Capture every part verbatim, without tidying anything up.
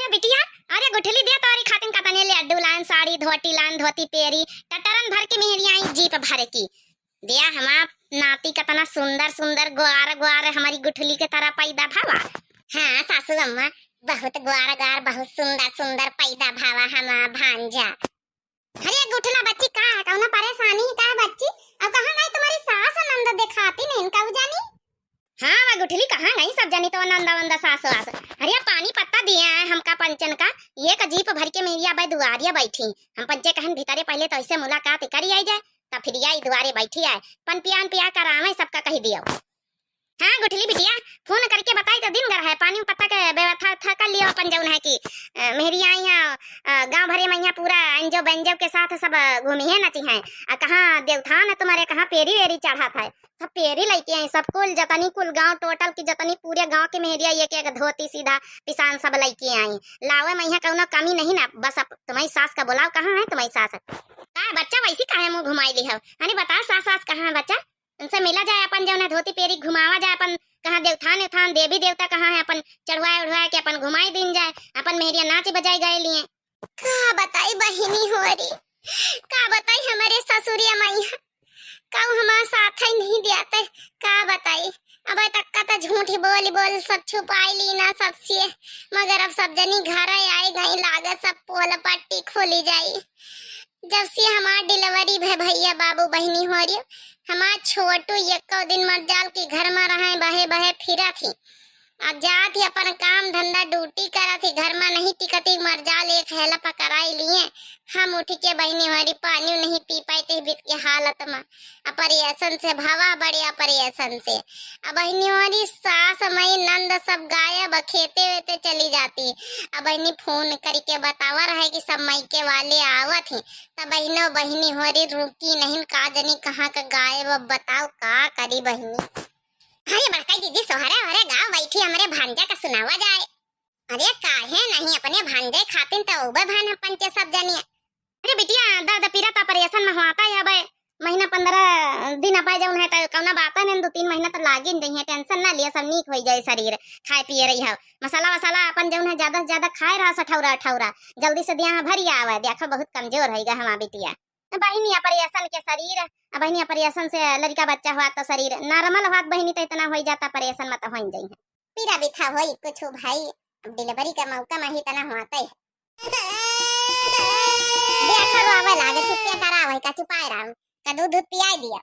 बिटिया, अरे गुठली दे, तोरी खातिन कतने लड्डू लान, साड़ी धोती लान, धोती पेरी, टटरन भर के मेहरिया आई जीप भर की। दिया हमार नाती कतना सुंदर सुंदर ग्वार ग्वार हमारी गुठली के तरह पैदा भवा। हाँ सासू अम्मा, बहुत ग्वार ग्वार, बहुत सुंदर सुंदर पैदा भवा हमार भांजा। अरे गुठला बच्ची, का है, कौनो परेशानी है का बच्ची? अब कहाँ गई तुम्हारी सास नंद, देखाती नहीं इनका जानी? हाँ, वह गुठली कहाँ गई सब जनी तो नंदा वंदा सास वास। अरे पानी पत्ता दिया है हमका पंचन का, एक जीप भर के मेहरिया बे दुआरिया बैठी। हम पंचे कहन भीतरे पहले तो ऐसे मुलाकात करी आई जाए, तब फिर आई दुआरे बैठी आए, पन पियान पिया करावे सबका कही दियो। हाँ गुठली बिटिया, फोन करके बताई तो दिन घर है, पानी पत्ता के व्यवस्था था कर लियो अपन जौन है कि, अ, मेहरिया यहाँ, अ, गाँव भरे में यहाँ पूरा एंजो बेंजो के साथ सब, अ, घूमी है नची है। आ कहाँ देवथान है तुम्हारे, कहाँ पेरी वेरी चढ़ा था, सब पेरी लइके आई, सब कुल जतनी कुल गांव टोटल की जतनी पूरे गांव के मेहरिया एक एक धोती सीधा पिसान सब लइके आई। लावे में यहाँ कौनो कमी नहीं ना, बस अब तुम्हारी सास का बुलाओ, कहाँ है तुम्हारी सास? का बच्चा वैसी काहे मुंह घुमाई ली हो? अरे बताओ सास, सास कहाँ है बच्चा? उनसे मिला जाए, अपन जौन है धोती पेरी घुमावा जाए, अपन कहाँ देवथान उथान देवी देवता कहाँ है, अपन चढ़वाए उढ़वाए के अपन घुमाई दिन जाए, अपन मेहरिया नाच बजाई गए लिए। का बताई बहिनी होरी, का बताई हमरे ससुरिया मैया, का हमार साथ ही नहीं दिया ते, का बताई। अब तक का तो झूठी बोल बोल सब छुपाई ली ना सबसे, मगर अब सब जनी घर आई गई, लागत सब पोल पट्टी खोली जाई। जब से हमार डिलीवरी भे भैया बाबू बहिनी होरी, हमार छोटू एको दिन मरजाल की घर में रहे, बहे बहे फिरत ही। अब जात ही अपन काम धंधा ड्यूटी करत ही, घर में नहीं टिकती, मरजाल एक हेला पकड़ाई लिए। हम उठ के बहिनी होरी पानी नहीं पी पाई ते बीत के हालत में। ऑपरेशन से भवा बड़े ऑपरेशन से। अब बहिनी होरी सास मई नंद सब गायब, खेते वेते चली जाती। अब बहिनी फोन करके बतावा रहे कि सब मई के वाले आवत ही। तब बहिनो बहिनी होरी रुकी नहीं, का जनी कहाँ का गायब, अब बताओ का करी बहिनी। अरे बड़का दीदी सोहरे ओहरे गाँव बैठी हमरे भांजा का सुनावा जाए। अरे काहे नहीं, अपने भांजे खातिन तो उबे भान हम पंचे सब जनिए। अरे बिटिया, दर्द पीरा तो ऑपरेशन में होता है बे, महीना पंद्रह दिन अपाए जौन है तो कौना बात है, दो तीन महीना तो लागिन जइहे, टेंशन ना लिया, सब नीक होई जाए शरीर, खाए पिए रही हो, मसाला वसाला अपन जौन है ज्यादा से ज्यादा खाए रहा, सठौरा अठौरा, जल्दी से दिया भरी आवे, देखो बहुत कमजोर होइगा हमार बिटिया। बहिनी ऑपरेशन के शरीर, अब बहिनी ऑपरेशन से लड़का बच्चा हुआ तो शरीर नॉर्मल हुआ बहिनी तो इतना हो जाता, ऑपरेशन में तो हो ही जाई है। पीरा बिथा होई कुछ भाई, अब डिलीवरी का मौका में ही तना हुआ तय। देखो रोवे लागे, चुप्पे करावे का चुपाए रहो, का दूध दूध पियाई दिया।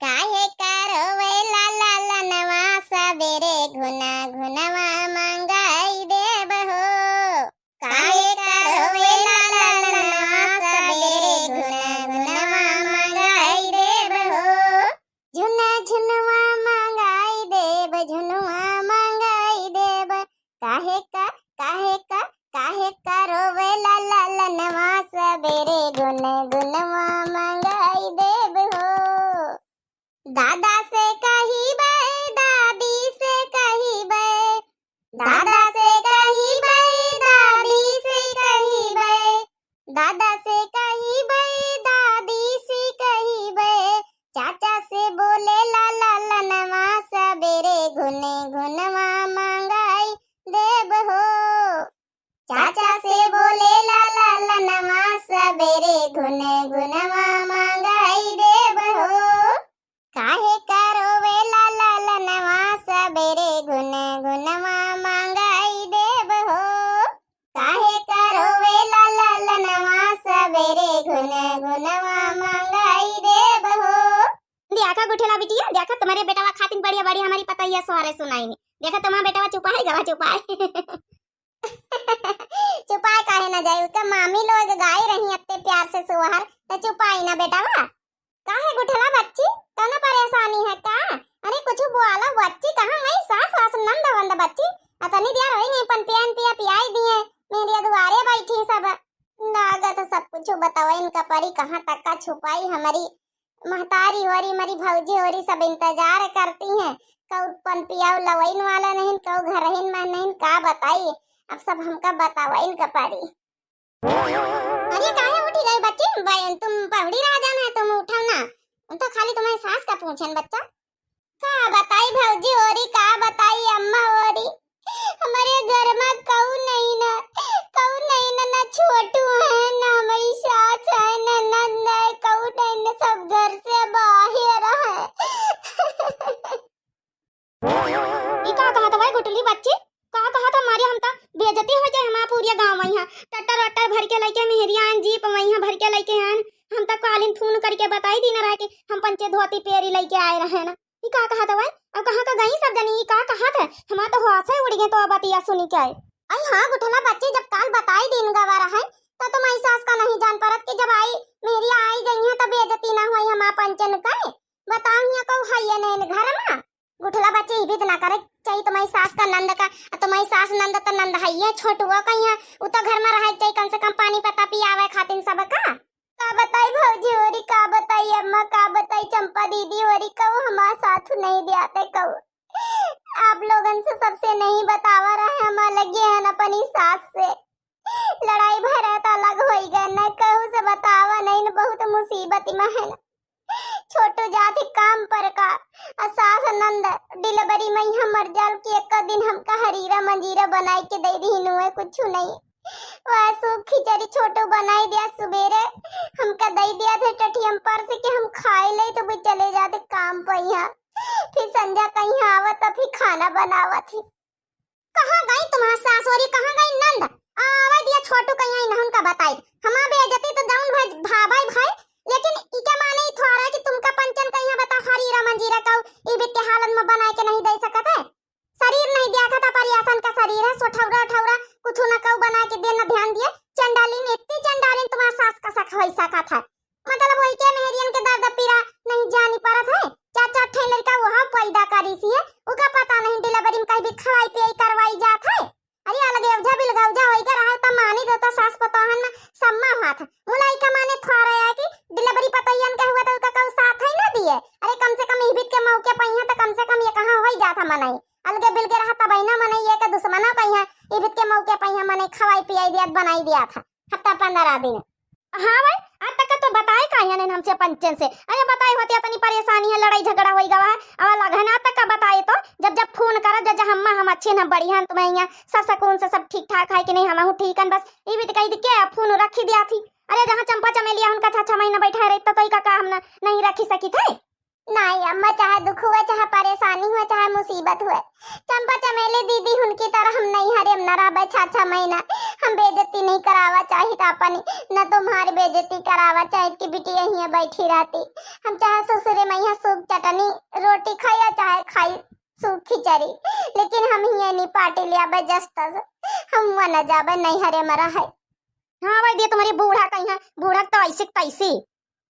काहे का रोवे ला लालनवा, सबेरे घुना घुनवा मंगाई देब हो। काहे का रोवे ला लालनवा, सबेरे घुना घुनवा मंगाई देब हो। झुना झुनवा मंगाई देब, झुनवा मंगाई देब। काहे का, काहे का, काहे का रोवे ला लालनवा, सबेरे गुन गुनवा मंगाई देब हो। दादा से कहिबे, दादी से कहिबे, दादा से कहिबे, दादी से कहिबे, दादा से कहिबे, दादी से कहिबे, चाचा से बोले ला लालनवा, सबेरे घुने घुनवा मंगाई देब हो। चाचा से बोले ला लालनवा, सबेरे घुने घुनवा मंगाई देब हो। काहे का रोवे ला लालनवा, सबेरे घुन घुनवा मंगाई देब हो। काहे का रोवे ला लालनवा, सबेरे घुन घुनवा मंगाई देब हो। देखा गुठेला बिटिया, देखा तुम्हारे बेटवा खातिन बढ़िया बढ़िया हमारी पतैया सोहरे सुनाई। देखा तुम्हारा बेटवा चुपाए गवा, चुपाए। चुपाए काहे ना जाई, उके मामी लोग गाई रही अत्ते प्यार से सोहर, तो चुपाई ना बेटवा। काहे गुठला बच्ची, कौनो परेशानी है का? अरे कुछ बोला बच्ची, कहाँ गई सास वास नंद वंद बच्ची? अतनी देर होई गई, पन पियन पिया पियाई दिए, मेहरिया दुआरे बैठी सब। लागत सब कुछ बतावे इनका परी, कहाँ तक का छुपाई हमारी महतारी होरी, हमारी भौजी होरी, सब इंतजार करती हैं। कऊ पन पियाऊ लवइन वाला नहीं, कऊ घरहिन में नहीं, का बताई, अब सब हमका बतावे इनका परी। अरे काहे उठी गई बच्ची? ब-, तुम पहुड़ी राजा ना, तुम उठो ना। हम तो खाली तुम्हारी सास का पूछन बच्चा। का बताई भौजी होरी, का बताई अम्मा होरी, हमारे घर में कऊ नहीं ना, गाँव में यहाँ ट्रैक्टर वट्टर भर के लइके मेहरिया आन, जीप में यहाँ भर के लइके आन। हम तक कालिन फोन करके बताई दीन रहे कि हम पंचे धोती पेरी लइके आए रहे ना। ई का कहत हवै? अब कहाँ का गई सब जनी? ई का कहत है? हमार तो होश है उड़ गए तो अब बतिया सुनी के आए। आई हाँ गुठला बच्ची, जब काल बताई दीन गवा रहे तो तुम्हारी सास का नहीं जान परत कि जब आई मेहरिया आई जइहे तो बेइज्जती ना होई हमार पंचन के। बताओ यहाँ कहू है ये नहीं घर में। गुठला बच्ची, ई भी तो ना करे चाहिए तुम्हारी सास का नंद का। आ तुम्हारी सास नंद तो नंद है, ये छोटुआ का यहाँ उ तो घर में रहे चाहिए, कम से कम पानी पत्ता पियावे खातिन सबका। का बताई भौजी होरी, का बताई अम्मा, का बताई चंपा दीदी होरी, कहू हमार साथ नहीं दियाते कहू। आप लोगन से सबसे नहीं बतावा रहे, हम अलगे हन अपनी सास से। लड़ाई भरे तो अलग होई गए, न कहू से बतावा नहीं, न बहुत मुसीबत में है न। छोटू जात ही काम पर का, आ सास नंद डिलीवरी में ही हमर जाल के एक दिन हमका हरीरा मंजीरा बनाई के दे दी नुए कुछ नहीं। वह सूप खिचड़ी छोटू बनाई दिया सुबेरे, हमका दे दिया थे टठियम पर से कि हम खाए ले तो भी चले जाते काम पर यहाँ। फिर संझा कहीं आवत तो फिर खाना बनावत ही। कहाँ गई तुम्हार सास होरी, कहाँ गई नंद? आवे दिया छोटू कहीं आई नहुन का बताई। हमार बेइज्जती तो जौन भाई भा-, भाई भाई, लेकिन इके माने ई थोड़ा कि तुमका पंचन का यहाँ बता हरीरा मंजीरा का ई बित्ते हालत में बनाए के नहीं दे सकत है। शरीर नहीं दिया था परियासन का शरीर है, सोठौरा उठौरा कुछ न कऊ बनाए के दे न ध्यान दिए। चंडालिन, इतनी चंडालिन तुम्हार सास का सक होई सकत है। मतलब होई के मेहरियन के दर्द पीरा नहीं जानी परत है। चार चार ठे लड़का वहाँ पैदा करी सी है, उका पता नहीं डिलीवरी में कहीं भी खवाई पियाई करवाई जात है। अरे अलगे उजा बिलगौजा होई के रहे त मानी देता सास पतोहन में सम्मा हाथ। मुलाई का माने थोड़ा है कि डिलीवरी पतोहियन के हुआ तो उका कऊ साथ है ना दिए। अरे कम से कम इबित के मौके पहिया तो कम से कम ये कहाँ होई जात है मनई। अलगे बिलगे रहा तब ना मनई ये के दुश्मना पहिया, इबित के मौके पहिया मनई खवाई पियाई दिया, बनाई दिया था। हफ्ता पंद्रह दिन। हाँ भाई, आज तक का तो बताए का यानी हमसे पंचन से? अरे बताए होते इतनी परेशानी है, लड़ाई झगड़ा होई गवा है। अब अलग है ना, आज तक का बताए तो जब जब फोन करा, जब जब हम्मा हम अच्छे न बढ़िया हैं, तुम्हें यहाँ सब सुकून से सब ठीक ठाक है कि नहीं, हम ठीक हैं, बस ये भी तो कही थी क्या फोन रखी दिया थी। अरे जहाँ चंपा चमेलिया उनका छह छह महीना बैठा रही तो, तो इका का हम न, नहीं रखी सकी थे? नहीं अम्मा, चाहे दुख हुए, चाहे परेशानी हुए, चाहे मुसीबत हुए, चंपा चमेली दीदी उनकी तरह हम नहीं हरे, हम न रहबे छह छह महीना। हम बेइज्जती नहीं करावा चाहित अपनी, न तुम्हारी बेइज्जती करावा चाहित कि बिटिया हियाँ बैठी रहती। हम चाहे ससुरे में यहाँ सूप चटनी रोटी खाई या चाहे खाई सूप खिचड़ी, लेकिन हम हियाँ नहीं पार्टी ले आबे जस तस, हम वहाँ न जाबे, नहीं हरे में रहे। हाँ भाई, दे तुम्हारी बूढ़ा कहीं है, बूढ़ा तो ऐसे तैसी।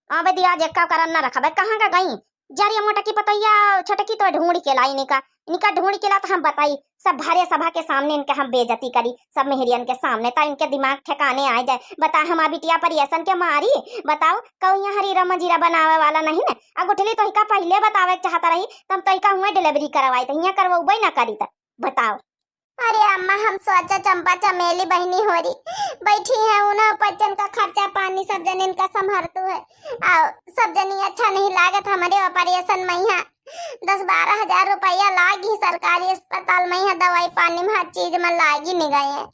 हाँ भाई, दे आज एक का करन ना रखा भाई, कहाँ का गई? जा रही है मोटकी पतैया, छोटकी तो ढूंढ के लाई निका, निका ढूंढ के ला तो हम बताई, सब भरे सभा के सामने इनके हम बेइज्जती करी, सब मेहरियन के सामने, ता इनके दिमाग ठिकाने आ जाए। बता, हमार बिटिया परेशान के मारी, बताओ, कऊ यहाँ हरीरा मंजीरा बनावे वाला नहीं न। अब गुठली तो इका पहले बतावे के चाहता रही, तब तो इका हुए डिलीवरी करवाई, तो यहाँ करवउबे ना करी, त बताओ। अरे अम्मा, हम सोचा चंपा चमेली बहिनी होरी बैठी है, उन्हें बच्चन का खर्चा पानी सब जनिन का संभरतू है। आ सब जनी अच्छा नहीं लागत हमरे ऑपरेशन में यहाँ दस बारह हजार रुपया लागी सरकारी अस्पताल में, यहाँ दवाई पानी में हर चीज में लागी नहीं गए हैं।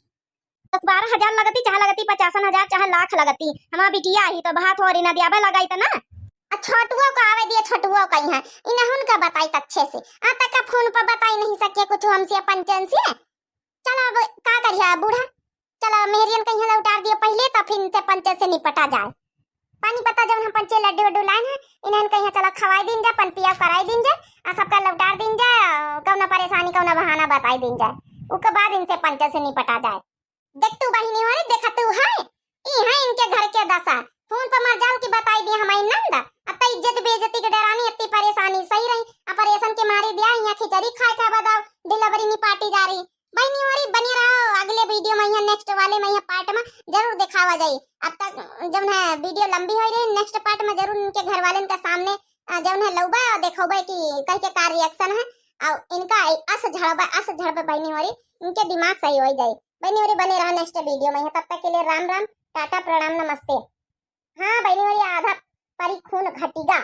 दस बारह हजार लगती, चाहे लगती पचासन हजार, चाहे लाख लगती, हमार बिटिया ही तो बात हो रही ना दिया लगाई तो ना। आ छोटुओ का आवे दिए, छोटुओ का यहाँ इन्हन का बताई अच्छे से। आ तक का फोन पर बताई नहीं सके कुछ हमसे पंचन से। चला अब का करिया बूढ़ा, चला मेहरियन कहीं लौटार दिए पहले, तो फिर इनसे पंचे से निपटा जाए। पानी पत्ता जौन हम पंचे लड्डू वड्डू लाइन है, इन्हन कहीं चला खवाई दीन जाए, पन पिया कराई दीन जाए, आ सबका लौटार दीन जाए, कौनो परेशानी कौनो बहाना बताई दीन जाए, उके बाद इनसे पंचे से निपटा जाए। देख तू बहिनी हो रे, देखा तू है, ई है इनके घर के दशा। फोन पर मर जाल की बताई दिया हमारी नंद, अब तो इज्जत बेइज्जती के डरानी, इतनी परेशानी सही रही, ऑपरेशन के मारे दिया, यहाँ खिचड़ी खाए का बताओ, डिलीवरी निपाटी जा रही। बहिनी होरी बने रहो, अगले वीडियो में, यहाँ नेक्स्ट वाले में, यहाँ पार्ट में जरूर दिखावा जाई। अब तक जब है वीडियो लंबी हो रही, नेक्स्ट पार्ट में जरूर इनके घर वाले के सामने, अ, जब है लौबा और देखोबे कि कह के का रिएक्शन है, और इनका अस झड़बे, अस झड़बे बहिनी होरी, इनके दिमाग सही हो जाई। बहिनी होरी बने रहो नेक्स्ट वीडियो में, तब तक के लिए राम राम, टाटा, प्रणाम, नमस्ते। हाँ बहिनी होरी, आधा परी खून घटिगा।